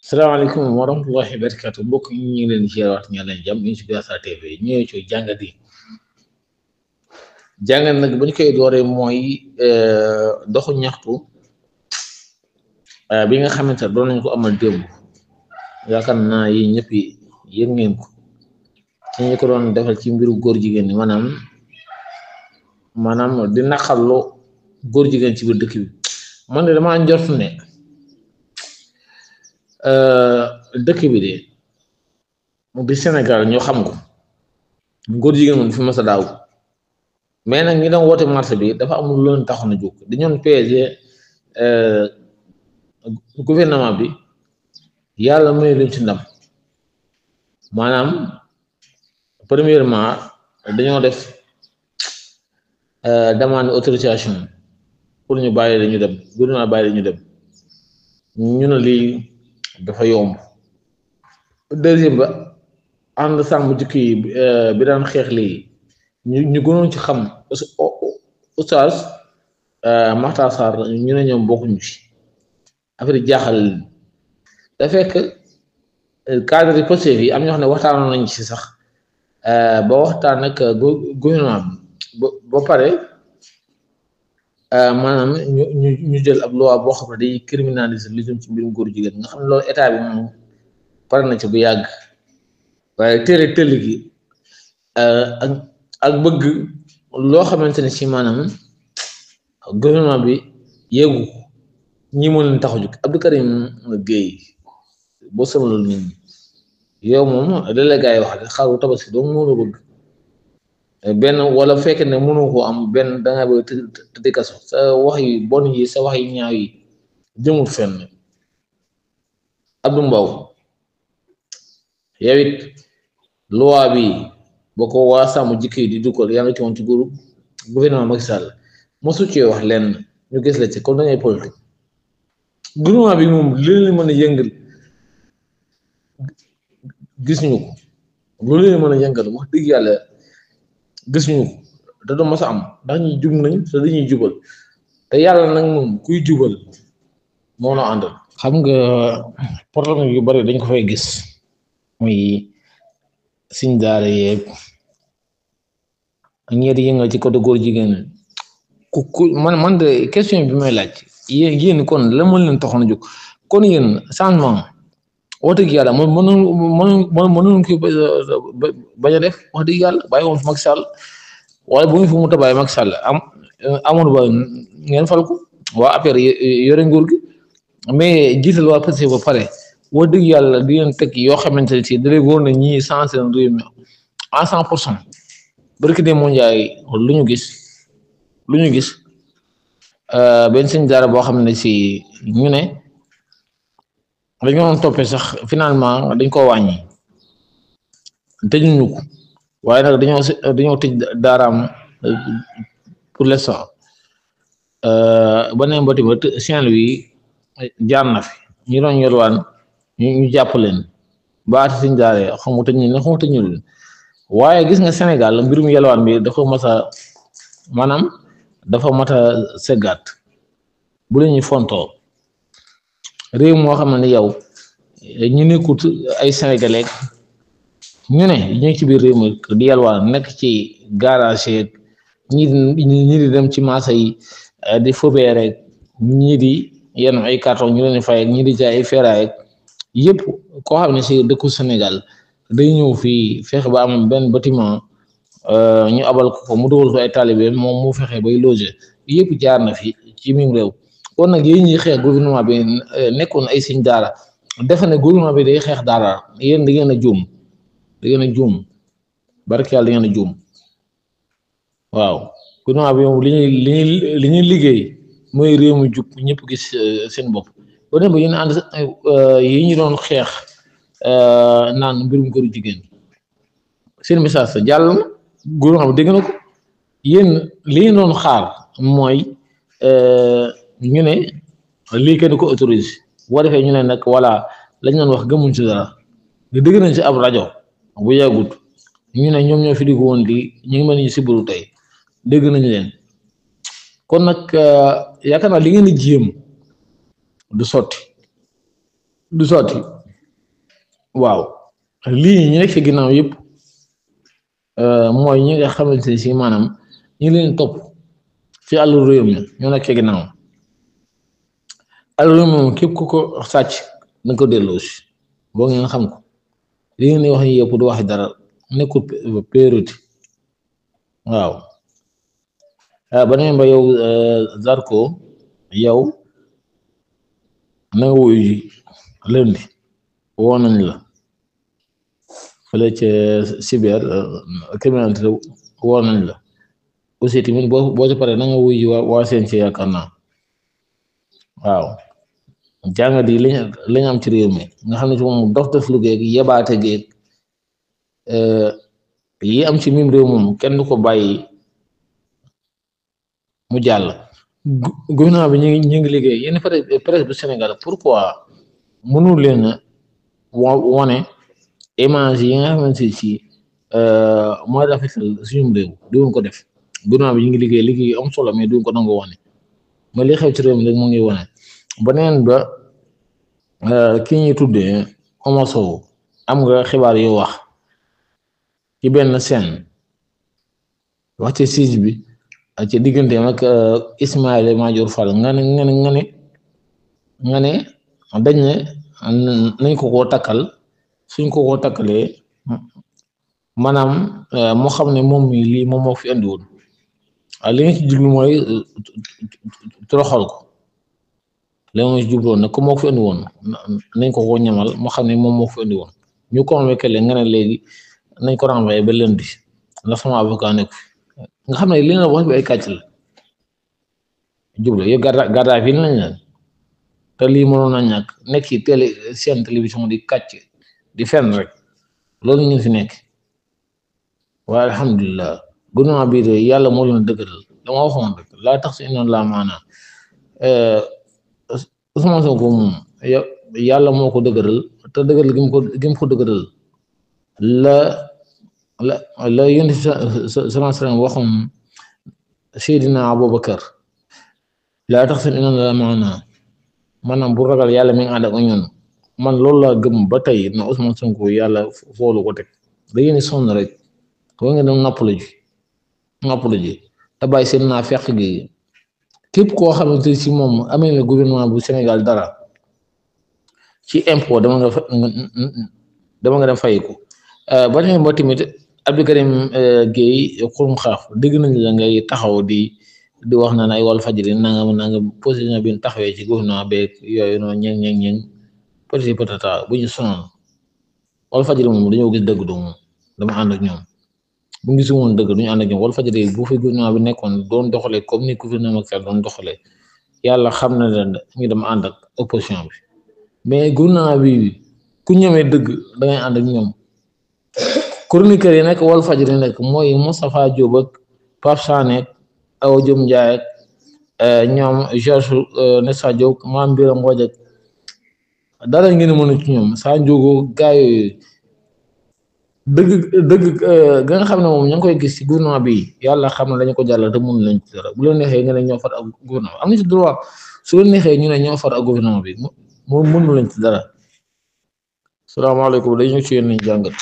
salaamaaleykum wa rahmatullahi wa barakatu mbokk yi ñu ngi leen di ziar ñaa leen jàmm ñu ngi si Biasa TV ñëwee ci jàngat yi jàngat nag bu ñu koy dooree mooy doxu ñaxtu bi nga xamante ne doon nañ ko amal démb yaakaar naa yi ñëpp yëg ngeen ko ci ñu ko doon defal ci mbiru góor jigéen ñi maanaam di naqarlu góor jigéen ci biir dëkk bi man de damaa njort ne dëkk bi de di Sénégal ñoo xam ko góor jigéen moom fi mas a daaw mais nag ñi doon woote marché bi dafa amul loolu taxoon a jóg dañoon PSG gouvernement bi yàlla may leen ci ndam maanaam premièrement dañoo def demande autorisation pour ñu bàyyi dañu dem gouvernement bàyyi dañu dem ñu ne lii dafa yomb deuxième ba ànd sàmm jikko yi bi daan xeex lii ñu gënoon ci xam oustaz Makhtar Sarr ñu ne ñoom bokkuñu ci affaire jaaxal leen da fekk cadre Pastef yi am ñoo xam ne waxtaanoon nañ ci sax ba waxtaan ak gouvernement bi ba pare maanaam ñu jël ab loi boo xam ne day criminaliser li jëm ci mbirum góor jigéen nga xam ne loolu état bi moom pare na ci bu yàgg waaye tëll gi ak bëgg loo xamante ne ci maanaam gouvernement bi yéegu ñi moo leen tax a jóg Abdou Karim Gueye boo sonaloon nit ñi yow moom délégué yi wax de xaru tabaski doo mënoo bëgg benn wala fekk ne mënoo ko am benn danga bëgg tëdd kaso sa wax yi bon yi sa wax yi ñaaw yi jëmul fenn Abdou Mbow yow it loi bi boo ko waa sàmm jikko yi di dugal yaa ngi ci woon ci gouvernement Macky Sall mosu ci wax lenn ñu gis la ci comme dangay politique gouvernement bi moom li leen mën a yëngal gis ñu ko loolu leen mën a yëngal wax dëgg yàlla gis ñu ko da doon mas a am ndax ñuy jub nañ te dañuy jubal te yàlla nag moom kuy jubal moo la àndal xam nga problème yu bari dañ ko fay gis muy siñ daara yeeg ñeenti yëngal ci côté góor jigéen ku man de question bi may laaj yéen kon la mën leen taxoon a jóg kon yéen changement wax dëgg yàlla mënoon ko bañ a def wax dëgg yàlla bàyyi woon fi Macky Sall wala bu ngeen fi mu tabaay Macky Sall amoon ba ngeen fal ko waa affaire yore nguur gi mais jiital waa Pastef ba pare wax dëgg yàlla di ngeen teg yoo xamante ne si da lay wóor na ñii sensé na réew mi à 100% barki de mondial lu ñu gis benn sëñ daara boo xam ne si ñu ne dañu doon toppee sax finalement dañ koo wàññi tëjuñu ko waaye nag dañoo tëj daaraam pour l'instant ba ne mbati ba Saint-Louis jaar na fi ñu doon yorwaan ñu jàpp leen baati siñ daare xamu tëj ñu leen waaye gis nga Sénégal mbirum yelwaan bi dafa mat a seggaat bu leen ñu fontoo réew moo xam ne yow ñu nekkut ay sénégalais ñu ne ñu ci biir réew mi di yalwaan nekk ci garage ñi di dem ci marché yi di fobee rek ñii di yenn ay carton ñu leen di fay ñi di jaay ay ferraille yëpp koo xam ne si dëkku Sénégal day ñëw fii fexe ba am benn bâtiment ñu abal ko mu dugal ko ay talibé moom mu fexe bay loger yëpp jaar na fi ci mim réew kon nag yéen ñuy xeex gouvernement bi nekkoon ay siñ daara defe ne gouvernement bi day xeex daara yéen da ngeen a juum barke yàlla da ngeen a juum waaw gouvernement bi moom li ñuy liggéey mooy réew mi jub ñëpp gis seen bopp ba dem ba yéen ànd yi ñu doon xeex naan mbirum góor jigéen seen message sa jàll na gouvernement bi dégg na ko yéen li ñu doon xaar mooy ñu ne lii kenn ko autorisé boo defee ñu ne nag voilà lañ doon wax gëmuñ ci dara dégg nañ ci ab rajo bu yàggut ñu ne ñoom ñoo fi digg woon lii ñu ngi mel ni si buru tey dégg nañ leen kon nag yaakaar naa li ngeen di jéem du sotti waaw lii ñu nekk ci ginnaaw yëpp mooy ñi nga xamante ne si maanaam ñi leen topp ci àllu réew mi ñoo nekk ci ginnaaw àllu réew mi moom képp ku ko sàcc da nga ko delloo si boo ngeen xam ko li ngeen di wax ni yëpp du wax dara nekkul priorité waaw beneen ba yow Zarko yow na nga wuyu ji lundi woo nañ la fële ca cyber criminalité woo nañ la aussi tamit boo ci paree na nga wuyu ji waa seen ci yaakaar naa waaw jàngat yi lañ am ci réew mi nga xam ne ci moom dof def lu géeg yebaate géeg yi am ci mim réew moom kenn du ko bàyyi mu jàll gouvernement bi ñu ngi liggéey yéen presse bu Sénégal pourquoi mënul leen a wone image yi nga xamante ci mooy rafetal suñu réew duñ ko def gouvernement bi ñu ngi liggéey am solo mais duñ ko nangu wone mais li xew ci réew mi rek mu ngi wone beneen ba ki ñuy tuddee Oumar Sow am nga xibaar yu wax ci benn scène wax ci siege bi ci digganteem ak Ismaïla Madior Fall nga ne dañ ne nañ ko koo takkal suñ ko koo takkalee maanaam moo xam ne moom mi lii moom moo fi andi woon li nga ci jublu mooy toroxal ko léegi nga ci jubloon nag ko moo fi andi woon nañ ko koo ñamal moo xam ne moom moo fi andi woon ñu convoqué leen nga ne léegi nañ ko renvoyé ba lundi ndax sama avocat nekk fi nga xam ne li nga wax bi ay kàcc la jublu yow garda fi nañ la te lii mënoon na ñàkk nekk ci seen télévision di kàcc di fenn rek loolu ñu fi nekk waaye alhamdulilah gouvernement bi de yàlla moo leen dëgëral dama waxoon rek laa tax si inoon laa maanaa Ousmane Sonko moom yàlla moo ko dëgëral te dëgëral gi mu ko dëgëral la yónni salaam waxoon Seydina Aboubacar laa tax si inoon laa maanaa maanaam bu ragal yàlla mi ngi ànd ak ñun man loolu laa gëm ba tey na Ousmane Sonko yàlla foolu ko teg da ngeen di sonn rek boo ngeen dem noppalu ji te bàyyi seen naa fekk gi képp koo xamante ci moom amee na gouvernement bu Sénégal dara ci impôt dama nga dem fay ko ba tey ba tamit Abdou Karim Gueye xurum xaaf dégg nañ la ngay taxaw di wax naan ay Walfadjri nanga position bi taxawee ci gouvernement beeg yooyu noonu ñeeng petit patata bu ñu sonal Walfadjri moom dañoo gis dëgg moom dama ànd ak ñoom bu ngi woon dëgg duñu ànd ak ñoom Walfadjri bu fi gouvernement bi nekkoon doon doxalee comme ni gouvernement Macky Sall doon doxalee yàlla xam na ne ñu dem ànd ak opposition bi mais gouvernement bi ku ñëwee dëgg da ngay ànd ak ñoom chroniqueur yi nekk Walfadjri nekk mooy Moustapha Diop ak Pape Sané Awa Diom Ndiaye ak ñoom Georges Nessa Diop Mame Birame Wathie dara ngeen mën a ci ñoom saa njógo gaa yooyu dëgg ga nga xam ne moom ña ngi koy gis ci gouvernement bi yàlla xam ne dañu ko jàll te mënu lañ ci dara bu leen neexee nga ne ñoo far ak gouvernement am na ci droit su leen neexee ñu ne ñoo far ak gouvernement bi moom mënu lañ ci dara salaamaaleykum dañu ci yéen nañ jàngat